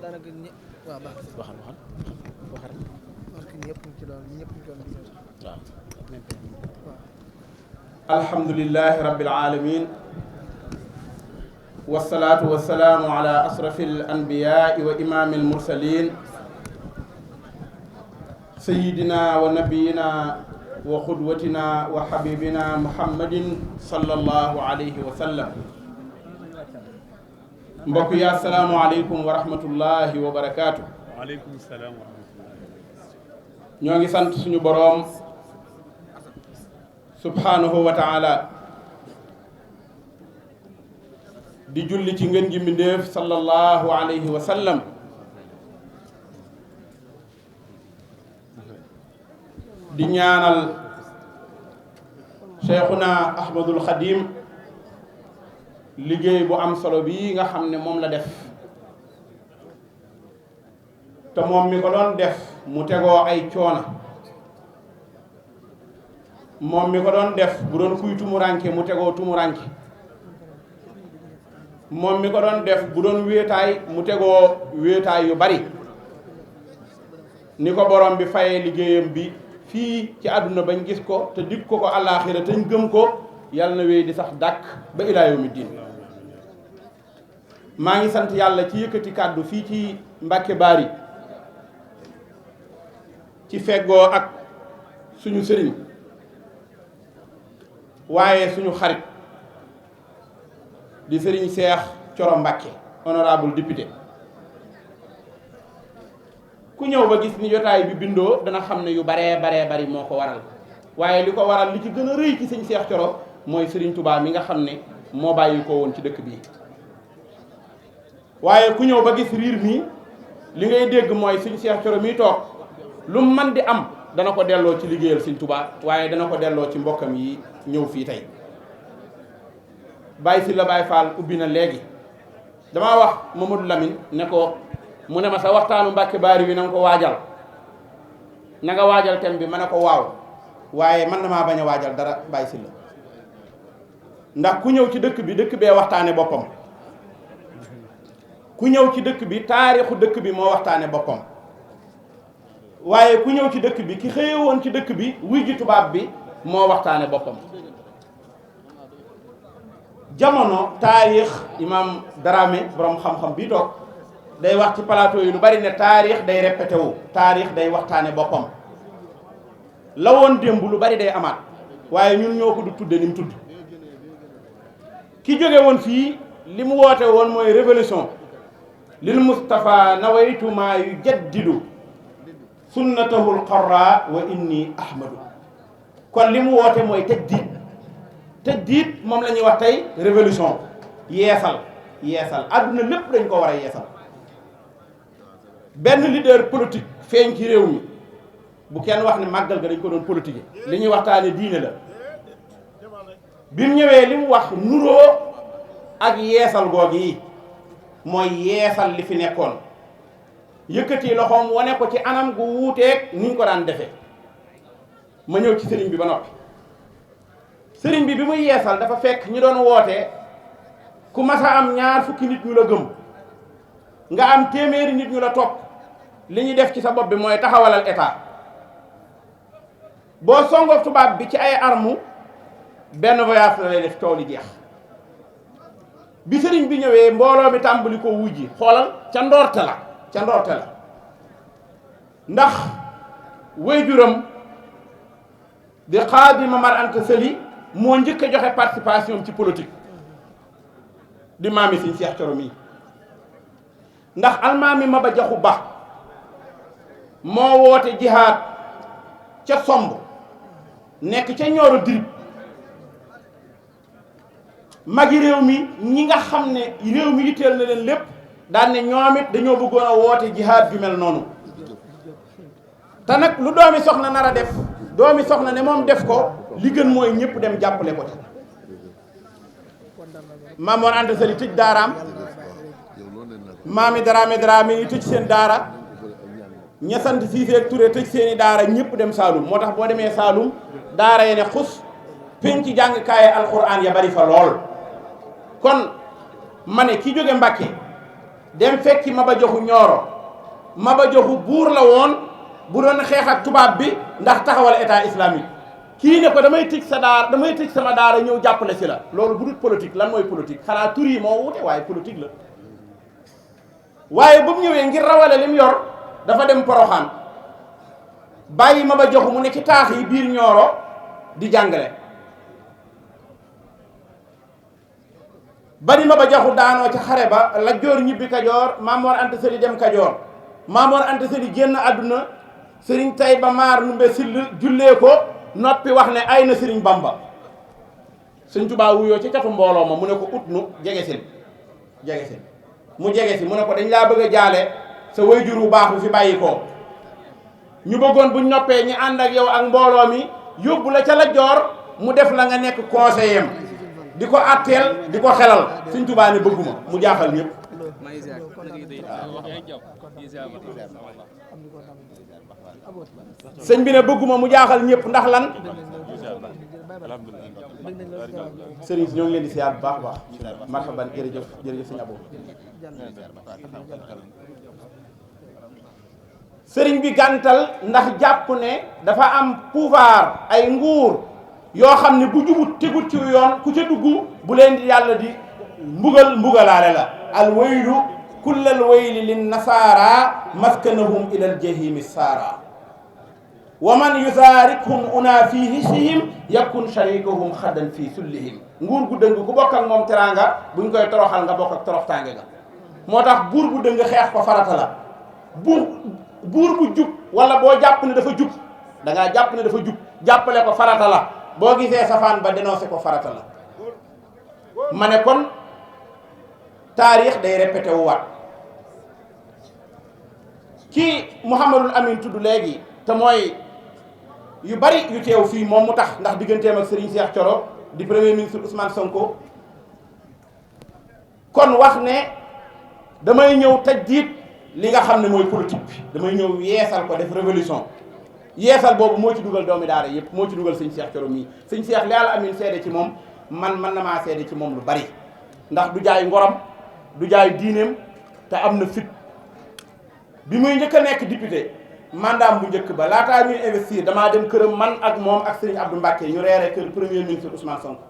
daanaka waaw baax waxal parce que ñëpp ci loolu ñëpp ci doon waaw alhamdulillahi rabbil alamin wasalaatu wasalaamu ala asrafi al anbiyaai wa imaami al mursalin sayidina wa nabiyina wa xudwatina wa xabibina muhammadin sallallahu alayhi wa sallam mbokk yi asalaamu aleykum wa rahmatullahi wa barakaatu. waaleykum salaam wa rahmatullah. ñoo ngi sant suñu boroom subhanahu wa taala di julli ci ngën gi mbindéef sallallahu alayhi wa sallam di ñaanal cheikhuna ahmadul xadim liggéey bu am solo bii nga xam ne moom la def te moom mi ko doon def mu tegoo ay coona moom mi ko doon def bu doon kuy tumuranke mu tegoo tumuranke moom mi ko doon def bu doon wéetaay mu tegoo wéetaay yu bari ni ko borom bi fayee liggéeyam bi fii ci àdduna bañ gis ko te dig ko ko àllaaxira te ñu gëm ko yàlla na wéy di sax dàkk ba ilaa yawmi diin. maa ngi sant yàlla ci yëkkati kàddu fii ci Mbàkke Baari ci feggoo ak suñu sëriñ waaye suñu xarit di sëriñ Seex Coro Mbàkke honorable député. ku ñëw ba gis ni jotaay bi bindoo dana xam ne yu baree bari moo ko waral waaye li ko waral li ci gën a rëy ci sëñ Seex Coro mooy sëriñ Touba mi nga xam ne moo bàyyi ko woon ci dëkk bii. waaye ku ñëw ba gis riir mi li ngay dégg mooy sëñ Seex Coro mi toog lu mu mën di am dana ko delloo ci liggéeyal sëñ Touba waaye dana ko delloo ci mbokkam yi ñëw fii tey. Baye Sylla Baye Fall ubbi na léegi damaa wax Mamadou Lamine ne ko mu ne ma sa waxtaanu Mbàkke Baari bi na nga ko waajal na nga waajal thème bi ma ne ko waaw waaye man na maa bañ a waajal dara Baye Sylla ndax ku ñëw ci dëkk bi dëkk bee waxtaane boppam ku ñëw ci dëkk bi taarixu dëkk bi moo waxtaane boppam waaye ku ñëw ci dëkk bi ki xëye woon ci dëkk bi wuy ji tubaab bi moo waxtaane boppam. jamono taarix imam Dramé borom xam-xam bii toog day wax ci plateau yi lu bari ne taarix day répété wu taarix day waxtaane boppam la woon démb lu bari day amaat waaye ñun ñoo ko du tudde ni mu tudd. ki jóge woon fii li mu woote woon mooy révolution lil Mustafa nawaytu maa yu jaddidu sunnatahul qarra wa inni ahmadu kon li mu woote mooy tajdiid moom la ñuy wax tey révolution yeesal àdduna lépp dañ ko war a yeesal. benn leader politique feeñ ci réew mi bu kenn wax ne màggal ga dañ ko doon politique li ñuy waxtaane diine la bi mu ñëwee li mu wax nuroo ak yeesal googu yi mooy yeesal li fi nekkoon yëkkati loxoom wane ko ci anam gu wuuteeg ni ñu ko daan defee. ma ñëw ci sëriñ bi ba noppi sëriñ bi muy yeesal dafa fekk ñi doon woote ku mas a am ñaar fukki nit ñu la gëm nga am téeméeri nit ñu la topp li ñuy def ci sa bopp bi mooy taxawalal état boo songoo tubaab bi ci ay armes benn voyage la lay def coow li jeex. bi sëriñ bi ñëwee mbooloo mi tàmbali ko wujji xoolal ca ndoorte la ndax waajuram di Xaadi Mamar Anta Sali moo njëkk a joxe participation ci politique di maami Sëñ Seex Coro mi ndax almaami Maba Jaxu Ba moo woote jihaad ca somb nekk ca ñooro dirib magi réew mi ñi nga xam ne réew mi yitteel na leen lépp daan ne ñoom it dañoo bëggoon a woote jihaad ju mel noonu te nag lu doomi soxna nar a def doomi soxna ne moom def ko li gën mooy ñëpp dem jàppale ko ci. Maam Mor Anta Sali tëj daaraam maami Dramé yi tëj seen daara ña sant Siise ak Ture tëj seeni daara ñëpp dem Saalum moo tax boo demee Saalum daara yi ne xus penc ci jàngkaaye alxuraan ya bari fa lool. kon ma ne ki jóge Mbàkke dem fekki Maba Jaxu Ñooro. Maba Jaxu buur la woon bu doon xeex ak tubaab bi ndax taxawal état islamique kii ne ko damay tëj sama daara ñëw jàppale si la loolu bu dul politique lan mooy politique xanaa tur yi moo wute waaye politique la waaye bu mu ñëwee ngir rawale li mu yor dafa dem Poroxaan bàyyi Maba Jaxu mu ne ci taax yi biir Ñooro di jàngale bari Maba Jaxu daanoo ca xare ba Lat Joor ñibbi Kajoor Maam Mor Anta Sali dem Kajoor Maam Mor Anta Sali génn àdduna Sëriñ Tayba Maar Numbe Sill jullee ko noppi wax ne ay na Sëriñ Bamba Sëriñ Tuubaa wuyoo ci catu mbooloo ma mu ne ko ut nu jege sil mu jege si mu ne ko dañ laa bëgg a jaale sa wayjur bu baax bu fi bàyyi ko ñu bëggoon buñ noppee ñi ànd ak yow ak mbooloo mi yóbbu la ca Lat Joor mu def la nga nekk conseiller di ko atteel di ko xelal Sëriñ Tuubaa ne bëgguma mu jaaxal ñëpp sëñ bi ne bëgguma mu jaaxal ñëpp ndax lan sëriñ si ñoo ngi leen di siyaar bu baax baax marhaban jërëjëf sëñ Abo sëriñ bi gàntal ndax jàpp ne dafa am pouvoir ay nguur yoo xam ne bu jubut tegut ci yoon ku ca dugg bu leen di yàlla di mbugalaale la al waylu kullal wayli lin nasaara maskanahum ilal jahimi saara wa man yusaarikhum una fi hisihim yakun sharikahum xaddan fi sullihim nguur gu dëng ku bokk ak moom teraanga buñ koy toroxal nga bokk ak toroxtaange ga moo tax buur bu dëng xeex ko farata la buur bu jub wala boo jàpp ne dafa jub da ngaa jàpp ne dafa jub jàppale ko farata la boo gisee safaan ba dénoncé ko farata la ma ne kon taarix day répété wu waat kii Mouhamadul Amin tudd léegi te mooy yu bari yu teew fii moom mu tax ndax digganteem ak Serigne Cheikh Thioro di premier ministre Ousmane Sonko kon wax ne damay ñëw tajdiid li nga xam ne mooy politique bi damay ñëw yeesal ko def révolution yeesal boobu moo ci dugal doomi daara yëpp moo ci dugal sëñ Cheikh Thioro mii sëñ Cheikh li Yàlla Amin seede ci moom man na maa seede ci moom lu bari ndax du jaay ngoram du jaay diineem te am na fit bi muy njëkk a nekk député mandat bu njëkk ba laataa ñuy investir damaa dem këram man ak moom ak Serigne Abdou Mbacké ñu reere kër premier ministre Ousmane Sonko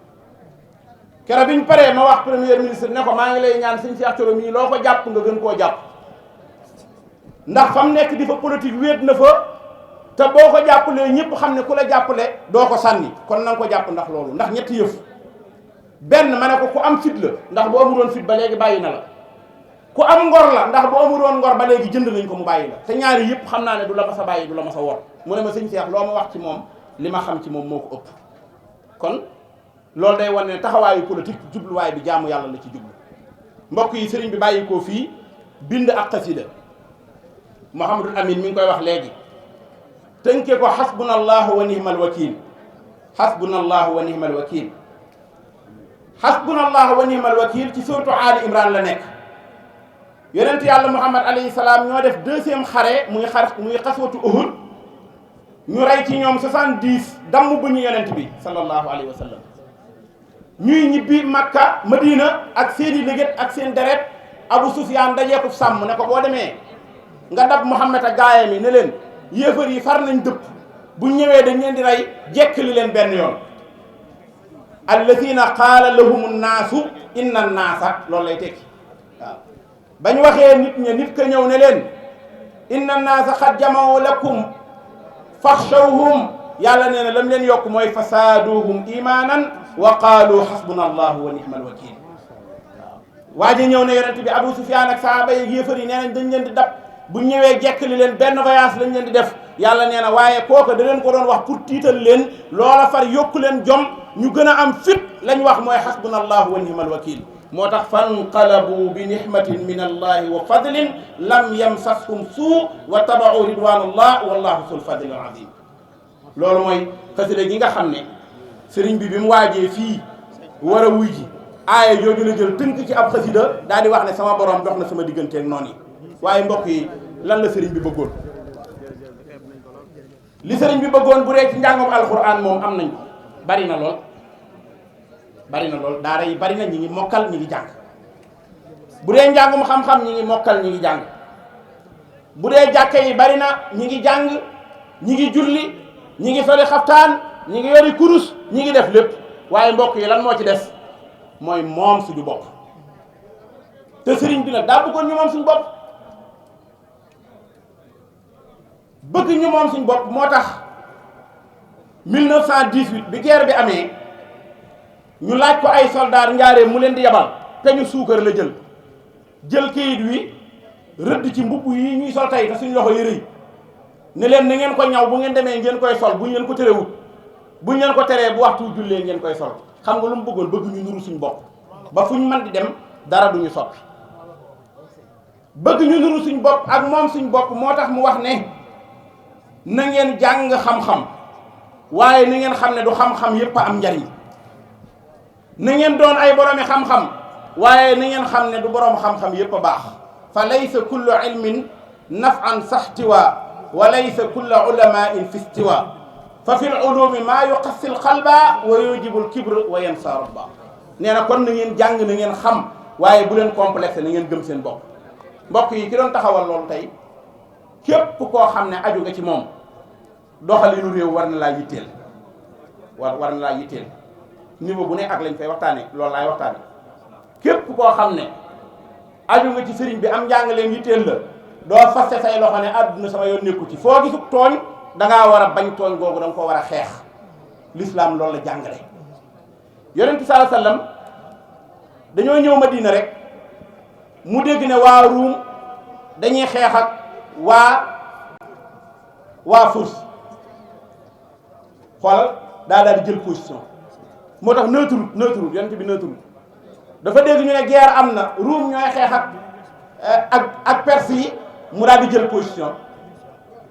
keroog bi ñu paree ma wax premier ministre ne ko maa ngi lay ñaan sëñ Cheikh Thioro mii loo ko jàpp nga gën koo jàpp ndax fa mu nekk di fa politique wéet na fa te boo ko jàppalee ñëpp xam ne ku la jàppale doo ko sànni kon na nga ko jàpp ndax loolu ndax ñetti yëf benn ma ne ko ku am fit la ndax bu amuloon fit ba léegi bàyyi na la ku am ngor la ndax bu amuloon ngor ba léegi jënd nañ ko mu bàyyi la te ñaari yëpp xam naa ne du la ma sa bàyyi du la ma sa wor mu ne ma sëñ Cheikh loo ma wax ci moom li ma xam ci moom moo ko ëpp kon loolu day wane ne taxawaayu politique jubluwaay bi jaamu yàlla la ci jublu mbokk yi sëriñ bi bàyyi ko fii bind ak xasida Mouhamadul Amin mi ngi koy wax léegi tënke ko xasbunallahu wa nihmal wakil xasbunallahu wa nihmal wakil xasbunallahu wa nihmal wakil ci suratu Ali Imran la nekk yonent yàlla Muhammad alayhi salaam ñoo def deuxième xare muy xaswatu Uhud ñu rey ci ñoom 70 damm bu ñu yonent bi sallallahu alayhi wa sallam ñuy ñibbi Makka Madina ak seeni léget ak seen deret Abu Sufyaan dajeeku sàmm ne ko boo demee nga dab Muhammad ak gaayam yi ne leen yéefar yi far nañ dëpp bu ñëwee dañ leen di rey jekkali leen benn yoon alladina qaala lahum nnaasu inna nnaasa loolu lay tekki waaw bañ waxee nit ña nit ka ñëw ne leen inna nnaasa qad jama'u lakum faxshawhum yàlla nee na lam leen yokk mooy fasaaduhum imaanan wa qaalu xasbuna allahu wa nihmal wakil waaw waa ji ñëw ne yonent bi Abu Sufyaan ak sahaaba yi yéefar yi nee nañ dañ leen di dab bu ñëwee jekkali leen benn voyage lañ leen di def yàlla nee na waaye kooka da leen ko doon wax pour tiital leen loola far yokku leen jom ñu gën a am fit lañ wax mooy xasbuna allahu wa nihmal wakil moo tax fanqalabu bi nihmatin min allahi wa fadlin lam yamsashum suu wa tabau ridwanallah wallahu sul fadlil azim loolu mooy xasida gi nga xam ne sëriñ bi mu waajee fii war a wuy ji aaya jooju la jël tënk ci ab xasida daal di wax ne sama borom dox na sama digganteeg noonu yi waaye mbokk yi lan la sëriñ bi bëggoon li sëriñ bi bëggoon bu dee ci njàngum alquran moom am nañ ko bari na lool daara yi bari na ñi ngi mokkal ñi ngi jàng bu dee njàngum xam-xam ñi ngi mokkal ñi ngi jàng bu dee jàkka yi bari na ñi ngi jàng ñi ngi julli ñi ngi soli xaftaan ñi ngi yori kurus ñi ngi def lépp waaye mbokk yi lan moo ci des mooy moom suñu bopp te sëriñ bi nag daa bëggoon ñu moom suñu bopp bëgg ñu moom suñu bopp moo tax 1918 bi guerre bi amee ñu laaj ko ay soldaar njaareem mu leen di yabal peñu suukar la jël kayit wi rëdd ci mbubb yi ñuy sol tey te suñu loxo yi rëy ne leen na ngeen ko ñaw bu ngeen demee ngeen koy sol buñ leen ko terewut buñ leen ko teree bu waxtu jullee ngeen koy sol xam nga lu mu bëggoon bëgg ñu nuru suñu bopp ba fuñ mën di dem dara duñu soppi bëgg ñu nuru suñ bopp ak moom suñ bopp moo tax mu wax ne na ngeen jàng xam-xam waaye na ngeen xam ne du xam-xam yépp a am njariñ na ngeen doon ay boroomi xam-xam waaye na ngeen xam ne du boroom xam-xam yépp a baax fa laysa kullu ilmin naf'an saxtiwa wa laysa kullu ulamain fi istiwa fa fi l ulumi maa yuqassi l qalba wa yujibu l kibr wa yansa rabba nee na kon na ngeen jàng na ngeen xam waaye bu leen complexe na ngeen gëm seen bopp mbokk yi ki doon taxawal loolu tey képp koo xam ne aju nga ci moom doxalinu réew war na laa yitteel war na laa yitteel niveau bu ne ak lañ fay waxtaane loolu laay waxtaane képp koo xam ne aju nga ci sëriñ bi am njàngaleem yitteel la doo faste say loxo ne àdduna sama yoon nekku ci foo gisub tooñ dangaa war a bañ tooñ googu da nga ko war a xeex l'islam loolu la jàngale yonent bi sallallahu alayhi wasallam dañoo ñëw Madina rek mu dégg ne waa Ruum dañuy xeex ak waa Furs xoolal daal di jël position moo tax neutre yonent bi neutre dafa dégg ñu ne guerre am na Ruum ñooy xeex ak Perse yi mu daal di jël position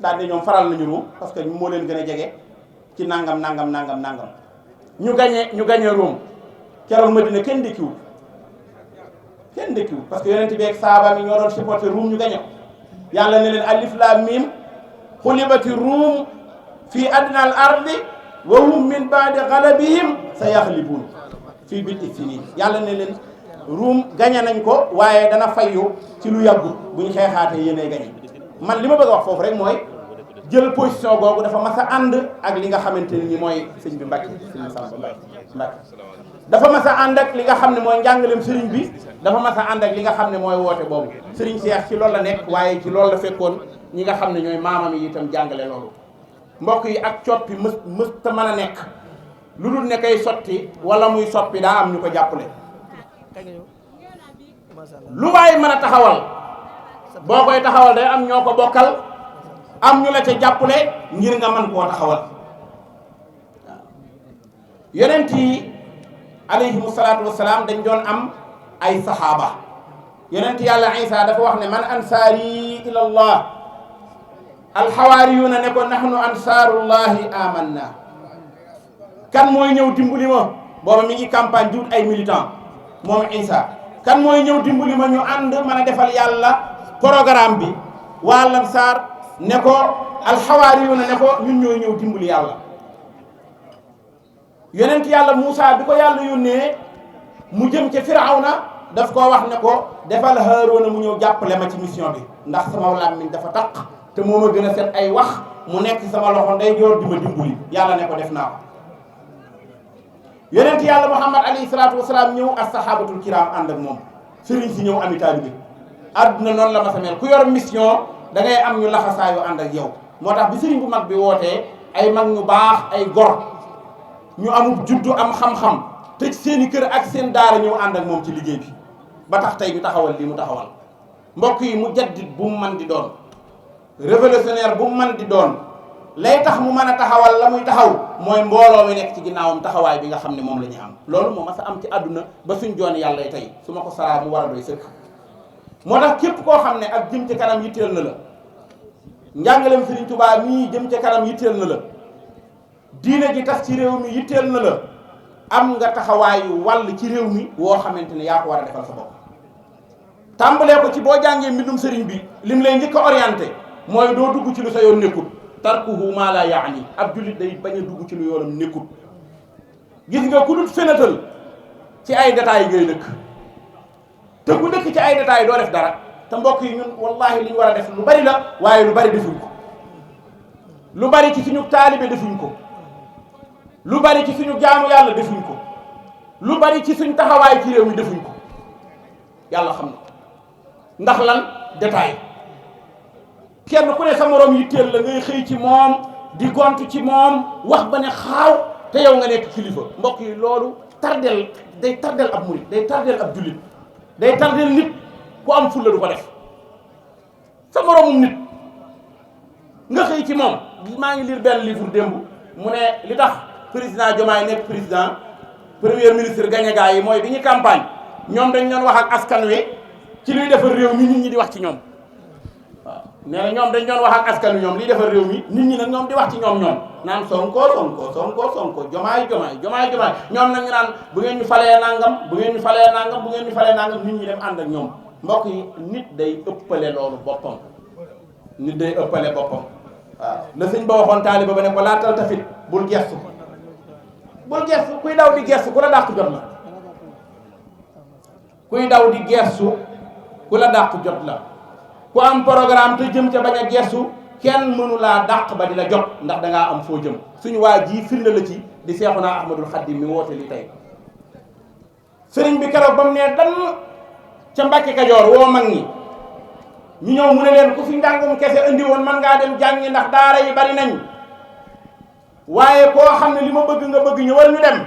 daal di ñoom faral nañu Ruum parce que moo leen gën a jege ci nangam ñu gañe Ruum keroog Madina kenn dëkkiwul parce que yonent bi ak saaba mi ñoo doon supporté Ruum ñu gañe ko yàlla ne leen alif laam miim xulibati Ruum fii adna al ardi wa hum min baadi galabihim sa yaxlibuun fii bid'i siniin yàlla ne leen Ruum gañe nañ ko waaye dana fayyu ci lu yàggut bu ñu xeexaatee yéenay gañe man li ma bëgg a wax foofu rek mooy jël position googu dafa mas a ànd ak li nga xamante ni mooy sëñ bi Mbacke sëñ Samba Mbacke dafa mas a ànd ak li nga xam ne mooy njàngaleem sëriñ bi dafa mas a ànd ak li nga xam ne mooy woote boobu sëriñ Cheikh ci loolu la nekk waaye ci loolu la fekkoon ñi nga xam ne ñooy maamam yi itam jàngale loolu mbokk yi ak coppi mës ta mën a nekk lu dul ne kay sotti wala muy soppi daa am ñu ko jàppale lu waay mën a taxawal boo koy taxawal day am ñoo ko bokkal am ñu la ca jàppale ngir nga mën koo taxawal waaw yonent yi alayhimu salaatu wasalaam dañ doon am ay saxaaba yonent yàlla Isa dafa wax ne man ansaari ila allah alxawaariyuuna ne ko nahnu ansaarullahi amanna kan mooy ñëw dimbali ma booba mi ngi campagne diwut ay militant moom Isa kan mooy ñëw dimbali ma ñu ànd mën a defal yàlla programme bi waa Lansaar ne ko alxawaariyuuna ne ko ñun ñooy ñëw dimbali yàlla yonent yàlla Muusa bi ko yàlla yónnee mu jëm ca Firawna daf koo wax ne ko defal Haaroona mu ñëw jàppale ma ci mission bi ndax sama làmmiñ dafa taq te moo ma gën a set ay wax mu nekk sama loxo ndeyjoor di ma dimbali yàlla ne ko def naa ko yonent yàlla Muhammad alayhi salaatu wasalaam ñëw ak saxaabatul kiram ànd ak moom sëriñ si ñëw ami taalibe àdduna noonu la ma sa mel ku yor mission da ngay am ñu laxasaayu ànd ak yow moo tax bi sëriñ bu mag bi wootee ay mag ñu baax ay gor ñu amul juddu am xam-xam tëj seeni kër ak seen daara ñëw ànd ak moom ci liggéey bi ba tax tey ñu taxawal lii mu taxawal mbokk yi mu jaddit bu mu man di doon révolutionnaire bu mu man di doon lay tax mu mën a taxawal la muy taxaw mooy mbooloo mi nekk ci ginnaawam taxawaay bi nga xam ne moom la ñu am loolu moo mas a am ci àdduna ba suñ joon yàlla tey su ma ko saraa mu war a doy sëkk moo tax képp koo xam ne ak jëm ca kanam yitteel na la njàngaleem Sëriñ Tuubaa mii jëm ca kanam yitteel na la diine ji tas ci réew mi yitteel na la am nga taxawaayu wàll ci réew mi woo xamante ne yaa ko war a defal sa bopp tàmbalee ko ci boo jàngee mbindum sëriñ bi lim lay njëkk a orienté mooy doo dugg ci lu sa yoon nekkul tarkuhu maa laa yaani ab jullit day bañ a dugg ci lu yoonam nekkul gis nga ku dul fenatal ci ay détails ngay dëkk te ku dëkk ci ay détails doo def dara te mbokk yi ñun wallahi li ñu war a def lu bari la waaye lu bari defuñ ko lu bari ci suñu taalibe defuñ ko lu bari ci suñu jaamu yàlla defuñ ko lu bari ci suñ taxawaay ci réew mi defuñ ko yàlla xam na ndax lan détail kenn ku ne sa morom yitteel la ngay xëy ci moom di gont ci moom wax ba ne xaaw te yow nga nekk kilifa mbokk yi loolu tardel day tardel ab murit day tardel ab jullit day tardel nit ku am fulla du ko def sa moromum nit nga xëy ci moom maa ngi lire benn livre démb mu ne li tax président Diomaye nekk président premier ministre gagné gaa yi mooy bi ñu campagne ñoom dañ doon wax ak askan wi ci luy defar réew mi nit ñi di wax ci ñoom waaw nee na ñoom dañ doon wax ak askan wi ñoom liy defar réew mi nit ñi nag ñoom di wax ci ñoom naan Sonko Diomaye ñoom nag ñu naan bu ngeen ñu falee nangam bu ngeen ñu falee nangam nit ñi dem ànd ak ñoom mbokk yi nit day ëppale loolu boppam nit day ëppale boppam waaw la sëñ ba waxoon taaliba ba ne ko laatal tafit bul gestu kuy daw di gestu ku la dàq jot la kuy daw di gestu ku la dàq jot la ku am programme te jëm ca bañ a gestu kenn mënu laa dàq ba di la jot ndax dangaa am foo jëm suñu waa ji firnde la ci di Seexuna Ahmadul Xaddim mi woote li tey sëriñ bi keroog ba mu nee dan ca Mbàkke Kajoor woo mag ñi ñu ñëw mu ne leen ku fi njàngum kese indi woon man ngaa dem jàngi ndax daara yi bari nañ waaye koo xam ne li ma bëgg nga bëgg ñëwal ñu dem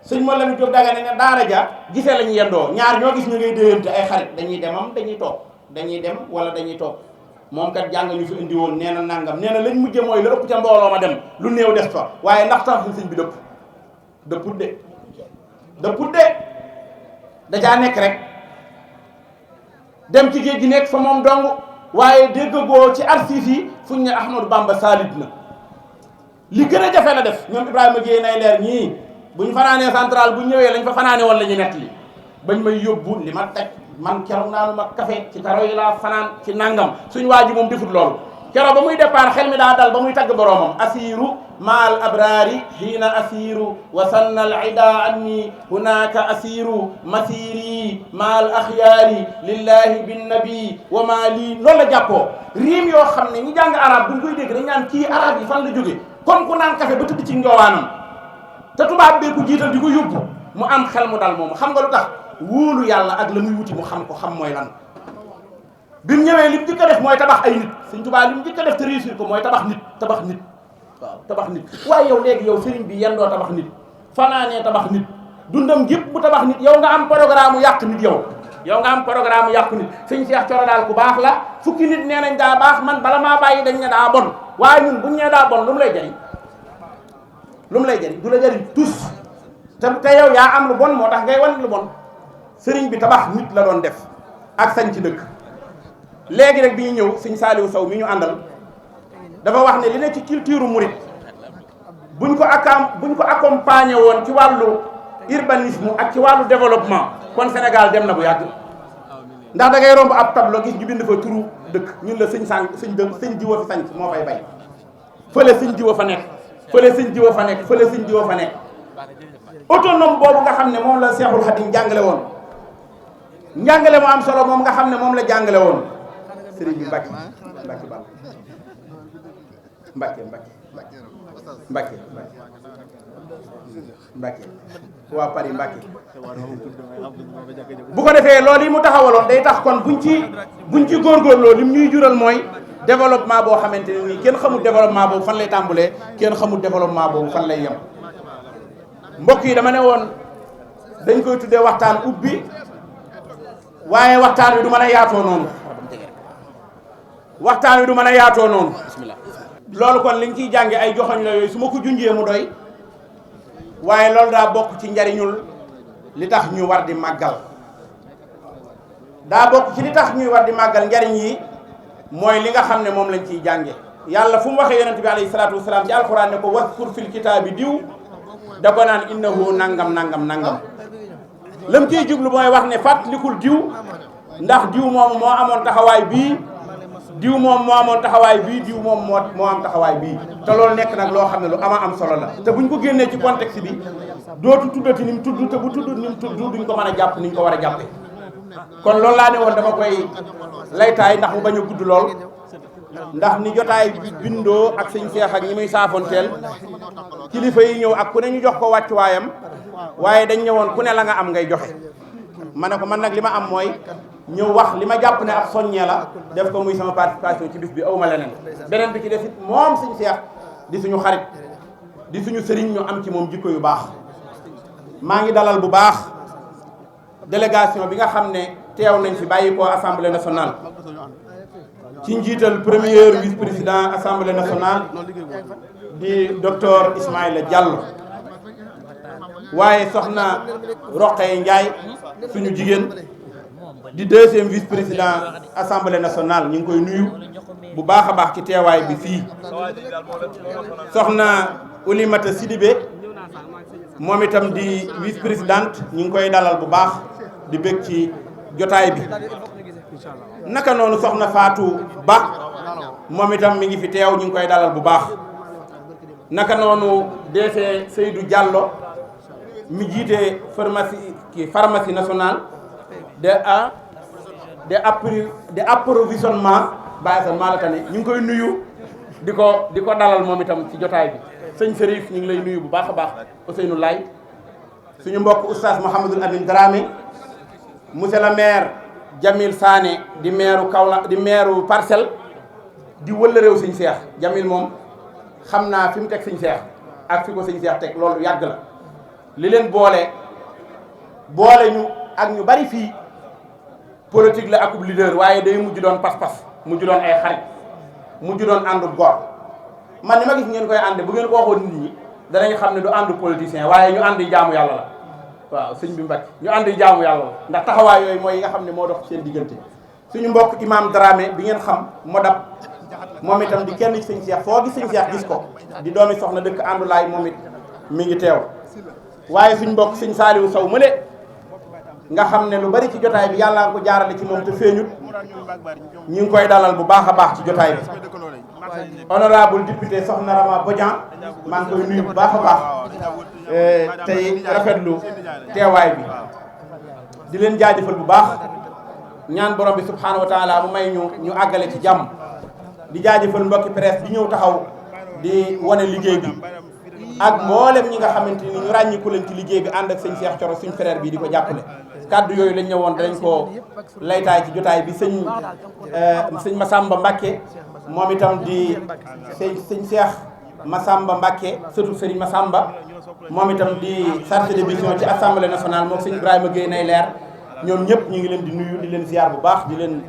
sëñ ma la ñu jóg daga ne daara ja gisee lañu yendoo ñaar ñoo gis ñu ngay déyante ay xarit dañuy demam dañuy toog dañuy dem wala dañuy toog moom kat jàng ñu fi indi woon nee na nangam nee na lañ mujje mooy la ëpp ca mbooloo ma dem lu néew des fa waaye ndax tax sëñ bi dëpput de da caa nekk rek dem ci géej gi nekk fa moom dong waaye dégg goo ci archives yi fuñ ne Ahmadou Bamba saalit na li gën a jafe la def ñoom Ibrahima Guèye nay leer ñii buñ fanaanee central bu ñëwee lañ fa fanaane woon la ñu nett li bañ may yóbbu li ma teg man keroog naanu ma café ci karo yi laa fanaan ci nangam suñ waa ji moom defut loolu keroog ba muy départ xel mi daa dal ba muy tagg boroomam asiru maal abrari hiina asiru wa sanna al ida anni hunaka asiru masiri maal axyaari lillahi binnabi wa ma lii loolu la jàppoo riim yoo xam ne ñi jàng arab buñ koy dégg dañ naan kii arab yi fan la jóge comme ku naan café ba tëdd ci njoowaanam te tubaab bee ko jiital di ko yóbbu mu am xel mu dal moomu xam nga lu tax wóolu yàlla ak la muy wuti mu xam ko xam mooy lan bi mu ñëwee li mu njëkk a def mooy tabax ay nit Sëñ Tuubaa li mu njëkk a def te réussir ko mooy tabax nit waaw tabax nit waaye yow léegi yow sëriñ bi yendoo tabax nit fanaanee tabax nit dundam gépp bu tabax nit yow nga am programme yàq nit yow nga am programme yàqu nit sëñ Cheikh Thioro daal ku baax la fukki nit nee nañ daa baax man bala maa bàyyi dañ ne daa bon waaye ñun buñ nee daa bon lu mu lay jariñ du la jariñ tous te yow yaa am lu bon moo tax ngay wan lu bon sëriñ bi tabax nit la doon def ak sañ ci dëkk léegi rek bi ñu ñëw sëñ Saliou Sow mi ñu àndal dafa wax ne li ne ci culture murit buñ ko accompagné woon ci wàllu urbanisme ak ci wàllu développement kon Sénégal dem na bu yàgg ndax da ngay romb ab tableau gis ñu bind fa turu dëkk ñun la sëñ jiwa fi sanc moo fay bay fële sëñ jiwa fa nekk fële sëñ jiwa fa nekk fële sëñ jiwa fa nekk autonome boobu nga xam ne moom la Seexul Xadiim jàngale woon njàngale mu am solo moom nga xam ne moom la jàngale woon sëriñ bi Mbacke waa Paris Mbacke bu ko defee loolu yi mu taxawaloon day tax kon buñ ci góorgóorloo lim ñuy jural mooy développement boo xamante ne nii kenn xamul développement boobu fan lay tàmbalee kenn xamul développement boobu fan lay yem mbokk yi dama ne woon dañ koy tuddee waxtaan ubbi waaye waxtaan wi du mën a yaatoo noonu loolu kon liñ ciy jànge ay joxoñ la yooyu su ma ko junjee mu doy waaye loolu daa bokk ci njariñul li tax ñu war di màggal njariñ yi mooy li nga xam ne moom lañ ciy jànge yàlla fu mu waxee yonent bi alayhi salaatu wasalaam ci alquran ne ko waskur fil kitaabi diw da ko naan innahu nangam lam ciy jublu mooy wax ne fàttalikul diw ndax diw moom moo amoon taxawaay bii diw moom moo am taxawaay bii te loolu nekk nag loo xam ne lu am solo la te buñ ko génnee ci contexte bi dootu tuddati ni mu tudd te bu tudd ni mu tudd duñ ko mën a jàpp ni ñu ko war a jàppe kon loolu laa ne woon dama koy laytaay ndax mu bañ a gudd lool ndax ni jotaay bi bindoo ak sëñ Seex ak ñi muy saafonteel kilifa yi ñëw ak ku ne ñu jox ko wàccuwaayam waaye dañ ñëwoon ku ne la nga am ngay joxe ma ne ko man nag li ma am mooy ñëw wax li ma jàpp ne ab soññee la def ko muy sama participation ci bis bi awma leneen beneen bi ci def it moom sëñ Seex di suñu xarit di suñu sëriñ ñu am ci moom jikko yu baax maa ngi dalal bu baax délégation bi nga xam ne teew nañ fi bàyyi ko assemblée nationale ci njiital premier vice-président assemblée nationale di docteur Ismaïla Diallo waaye soxna Roqaye Ndiaye suñu jigéen di deuxième vice-président assemblée nationale ñu ngi koy nuyu bu baax a baax ci teewaay bi fii soxna Oulimata Sidibé moom itam di vice-présidente ñu ngi koy dalal bu baax di bég ci jotaay bi naka noonu soxna Fatou Ba moom itam mi ngi fi teew ñu ngi koy dalal bu baax naka noonu DC Seydou Diallo mi jiite pharmacie nationale de approvisionnement bàyyi sa maalatane ñu ngi koy nuyu di ko dalal moom itam ci jotaay bi sëñ Serif ñu ngi lay nuyu bu baax a baax Ousseynou Laye suñu mbokk oustaz Mouhamadul Amin Dramé monsieur le maire Jamil Sané di maire Kaolack di maire Parcelles di wëla réew sëñ Seex Jamil moom xam naa fi mu teg sëñ Seex ak fi ko sëñ Seex teg loolu yàgg la li leen boole ñu ak ñu bari fii politique la akub leader waaye day mujj doon pas-pas mujj doon ay xarit mujj doon àndu gor man ni ma gis ngeen koy ànde bu ngeen ko waxoon nit ñi danañ xam ne du àndu politicien waaye ñu ànd jaamu yàlla la waaw sëñ bi Mbacke ñu ànd jaamu yàlla la ndax taxawaay yooyu mooy yi nga xam ne moo dox seen diggante suñu mbokk imam Dramé bi ngeen xam moo dab moom itam di kenn ci sëñ Seex foo gis sëñ Seex gis ko di doomi soxna dëkk àndulaay moom it mi ngi teew waaye suñ mbokk sëñ Saaliwu Sow mële nga xam ne lu bari ci jotaay bi yàlla ko jaarale ci moom te feeñut ñu ngi koy dalal bu baax a baax ci jotaay bi honorable député soxna Rama Bodian maa ngi koy nuyu bu baax a baax tey rafetlu teewaay bi di leen jaajëfal bu baax ñaan borom bi subhanahu wa taala mu may ñu àggale ci jàmm di jaajëfal mbokki presse bi ñëw taxaw di wane liggéey bi ak mboolem ñi nga xamante ni ñu ràññiku leen ci liggéey bi ànd ak sëñ Cheikh Thioro suñ frère bi di ko jàppale kaddu yooyu lañ ñëwoon dañ ko laytaay ci jotaay bi sëñ Massamba Mbacké moom itam di sëñ Cheikh Massamba Mbacké surtout Serigne Massamba moom itam di chargé de mission ci assemblée nationale moom sëñ Ibrahima Gueye nay leer ñoom ñëpp ñu ngi leen di nuyu di leen ziar bu baax di leen